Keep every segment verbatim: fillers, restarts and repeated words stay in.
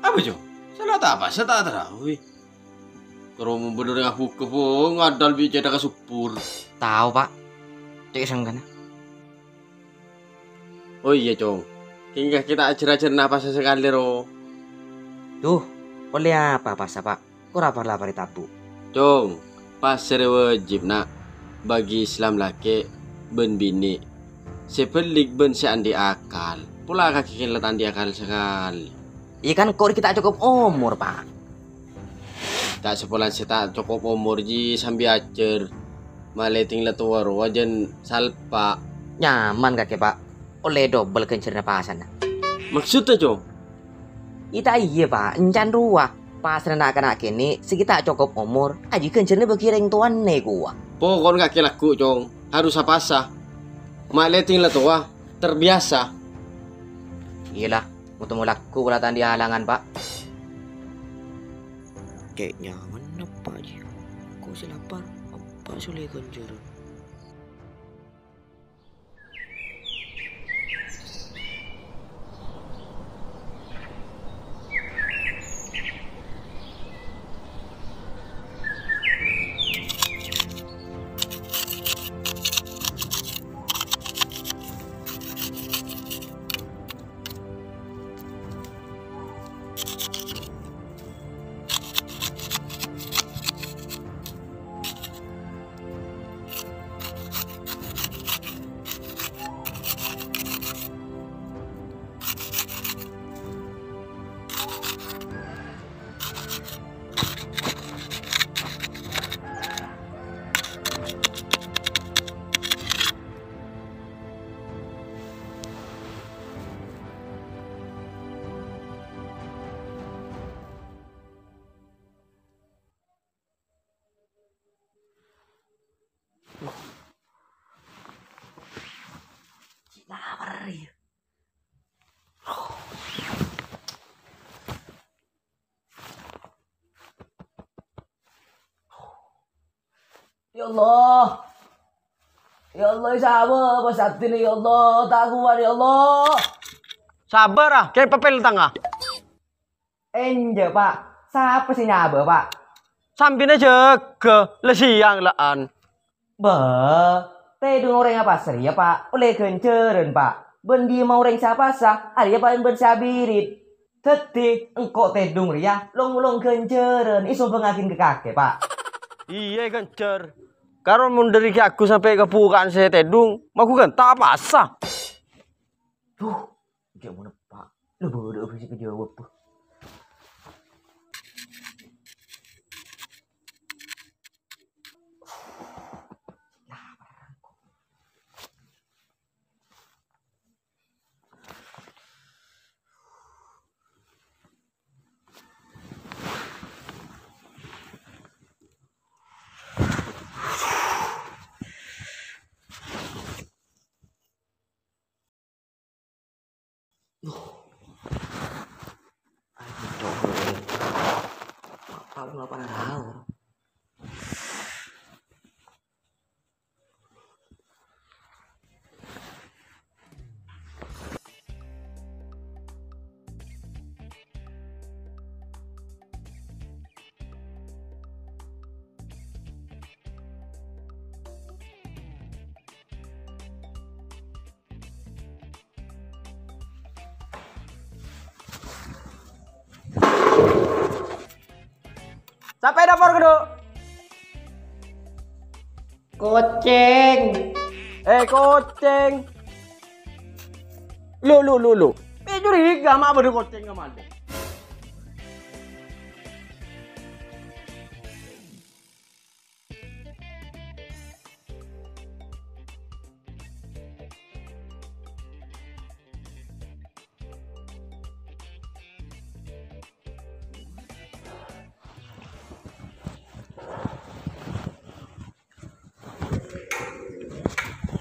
Apa, Cong? Salat apa? Sè ta' tarawih. Karo mon bâdâ orèng abhuka, po, ngadâl bi' cèthak ka subbhur. Tao, Pak. Cè' sengkana. Oh iyâ, Cong. Kèng kakè ta' ajhâr-ajhâr napasa sakalè, ro. Duh, ollè apa pasa, Pak? Kor apa la parè tabu'? Cong, pasarè wajib, na', bagi Islam lakè' bân binè', sè bâlik bân sè andi' akal. Pola kakè kèng la ta' andi' akal sakalè. Iyâ kan, kor ghi' ta' cokop omor, Pak. Ta' sapolan sè ta' cokop omor, jiyâ sambi ajhâr. Malèding la towa rowa jân salpa'. Nyaman kakè, Pak. Ollè dobel ghânjhârânna pasana. Maksodda, Cong? Iyâ ta' iyâ, Pak. Èncan rowa. Pasana na'-kana' kènè' sè ghi' ta' cokop omor, ajiyâ ghânjhârânna bâgi rèng towana kowa. Poko'na kakè lagghu', Cong. Harus apasa. Malèding la towa, terbiasa. Iyâ la, mon tomo lagghu' la ta' andi' alangan, Pak. Cè' nyamanna, Pak, jiyâ. Ko' sè lapar, apa' sè ollè ghânjhârân? Lapar, ya. Ya Allah. Ya Allah, sapa pas abdina, ya Allah, ta' kowat, ya Allah. Sabbhâr, ah, kèng pèpèl tang, ah. Enjâ', Pak. Sapa sè nyabâ, Pak? Sambina jâgâ, la sèyang la'an. Bâ, tèdung orèng apasa rèya, Pak, ollè ghânjhârân, Pak. Bân dhimma orèng sè apasa, arèya palèng bân sè abirit. Dhâddhi, engko' tèdung rèya long-molong ghânjhârân èsombhângaghi ka kakè, Pak. Iyâ, ghânjhâr. Karo mon dhâri ghi' aghu sampè' ka buka'an sè tèdung, maghu ghânta apasa. Duh, jhâ' mon eppa'. Lho, bâdâ apa sè èjâwâb? Aduh, tahu nggak pernah tahu. Sapa è dâpor, Ghâdhu? Kocèng. Eh, kocèng. Lu, lu, lu, lu. Mè' curiga ma' bâdâ kocèng ka malè.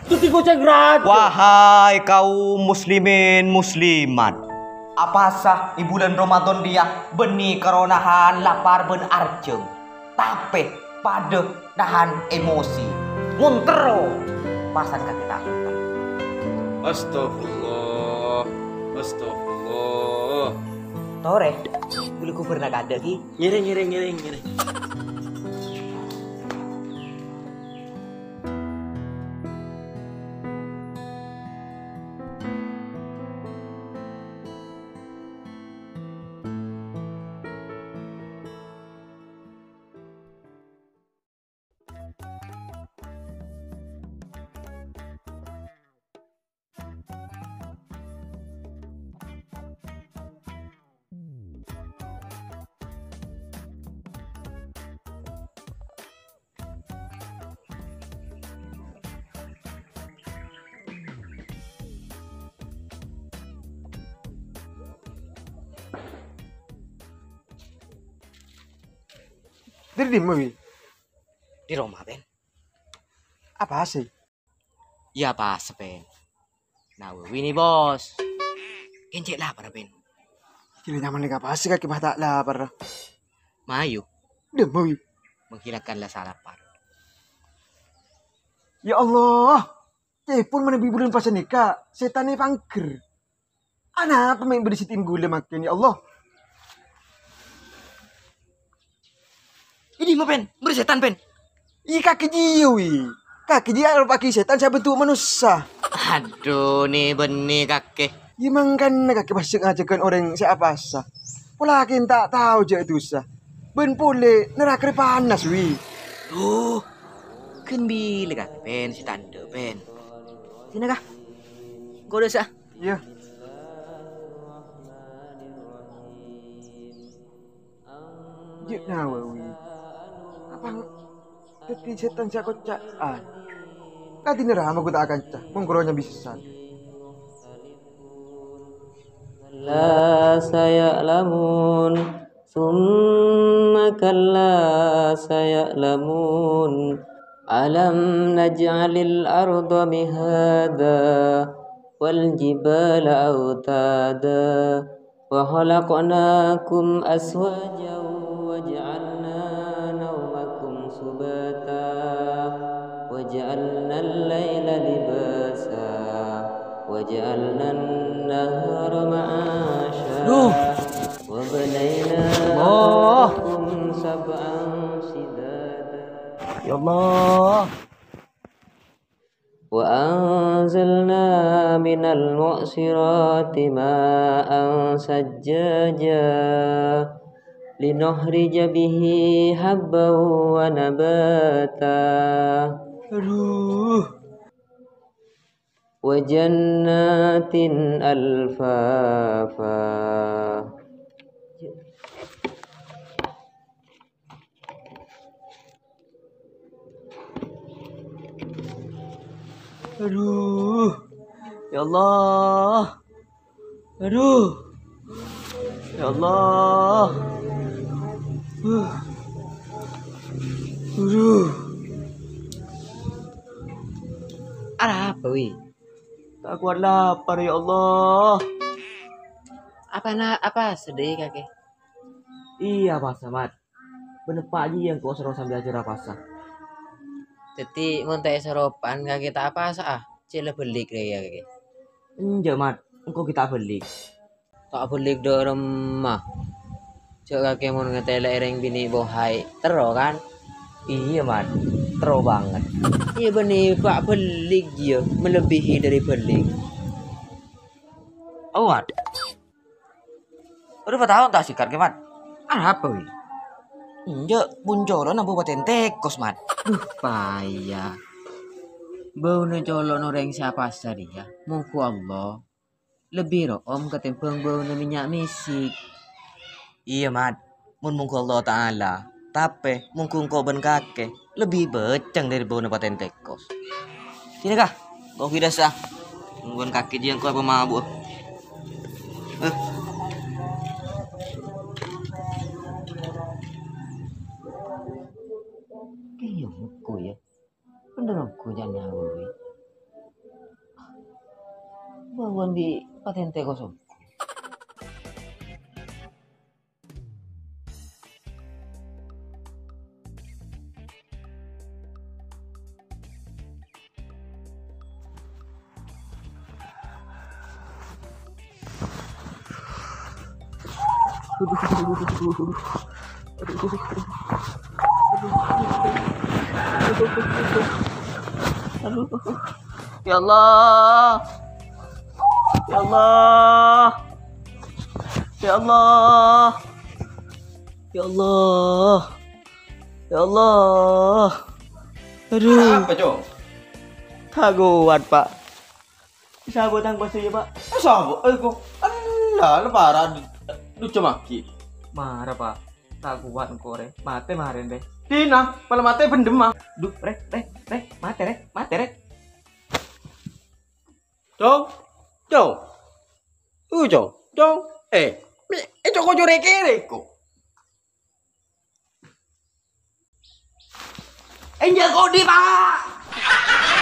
Dhâddhi kocèng rajâ. Wahai kaum muslimin muslimat, apasa è bulân Ramadan rèya bânnè karo nahan lapar bân arjhâng, tapè padâ nahan emosi. Mon terro, pasan ka kita. Astagfirullah, astagfirullah. Torè, ghulâ ghubârna kaadâ', Ki. Ngèrèng, ngèrèng, ngèrèng, ngèrèng. Dâri dimma, Wi? Di roma, Pen. Apasa? Iyâ, pas, Pen. Nawawi nè, Bos. Kèng cè' lapar, Pen. Ghi' la nyaman nèka pas kakè mah ta' lapar. Mayu. Dimma, Wi? Menghilangkan rasa lapar. Ya Allah, ca'èpon manabi bulân pasa nèka, sètan èpangghâr. Anapa mè' bâdâ sè tèngghulam mangkèn, ya Allah? È dimma, Pen? Bâdâ sètan, Pen? Iyâ, kakè jiyâ, Wi. Kakè jiyâ aropa'aghi sètan sè abentuk manossa. Adhu, nè-bânnè kakè. Iyâ, mangkana kakè pas ngajhâghân orèng sè apasa. Pola kakè ta' tao jâ' dhusa. Bân polè naraka rè panas, Wi. Duh, ghân bilâ kakè, Pen, sè ta' endâ', Pen? Sènè, Ka. Engko' dhâsa. Iyâ. Jhâ' Nawawi. Apa dhâddhi sètan sè akoca'an? Kadhina rama gu ta' akanca, mon koronya bisa sesat. كلا سيعلمون، ثم كلا سيعلمون، ألم نجعل الأرض مهادا والجبال أوتادا وخلقناكم أزواجا وجعلنا نومكم سباتا وجعلنا الليل لباسا وجعلنا النهار معاشا Duh. وبنينا Allah. فوقكم سبعا شدادا Ya Allah. وأنزلنا من المعصرات ماء ثجاجا لنخرج به حبا ونباتا Aduh. وجنات ألفافا Aduh. Ya Allah. Aduh. Ya Allah. Uh. Aduh. Arapa, Wi? Ta' kowat lapar, ya Allah. Apa na-, apasa dhâ' kakè? Iyâ, apasa, Mat. Bân eppa' jiyâ engko' soro sambi ajhâr apasa. Dhâddhi, mon ta' èsoro eppa'an kakè ta' apasa, ah? Cè' la bâlik rèya kakè. Enjâ', Mat. Engko' ghi' ta' bâlik. Ta' bâlik dâ' remma. Jhâ' kakè mon ngatèla'è rèng binè' bohai, terro, kan? Iyâ, Mat. Terro banget. Iyâ, bânnè, Pak, bâlik jiyâ, melebihi dari bâlik. Awat. Ora pataon ta' sikat kè, Mat? Arapa, Wi? Enjâ', bun colo'na Bupatèn Tèkos, Mat. Duh, paya. Bâuna colo'na orèng sè apasa rèya, mongghu Allah, lebbi ro'om katèmbhâng bâuna mènnya' mèsik. Iyâ, Mat. Mon mongghu Allah Ta'ala, tapè mongghu engko' bân kakè lebbi bâceng dâri bâuna patèn tèkos. Sènè, Ka. Engko' ghi' dhâsa. Mon bân kakè jiyâ engko' apa mabu'â. Eh. Kèya engko' yâ. Bhendher ongghu ca'na Nawawi. Bâ'na bi' patèn tèkos ongghu. Aduh. Ya Allah. Ya Allah. Ya Allah. Ya Allah. Ya Allah. Aduh. Apa, Cong? Ta' kowat, Pak. Sabâ' tang pasè, yâ, Pak. Eh, sabâ', eh, kok. Allah, la para' du-, ducemagi. Mara, Pak. Ta' kowat engko', rè. Matè marèn, rè. Dina, malah matè bendem, ah. Duh, rè, rè, rè, matè, rè, matè, rè. Cong, Cong. Uh, Cong, Cong. Eh, mi, eh, Cong, kok core kere, kok. Enjâ' kodi, Pak.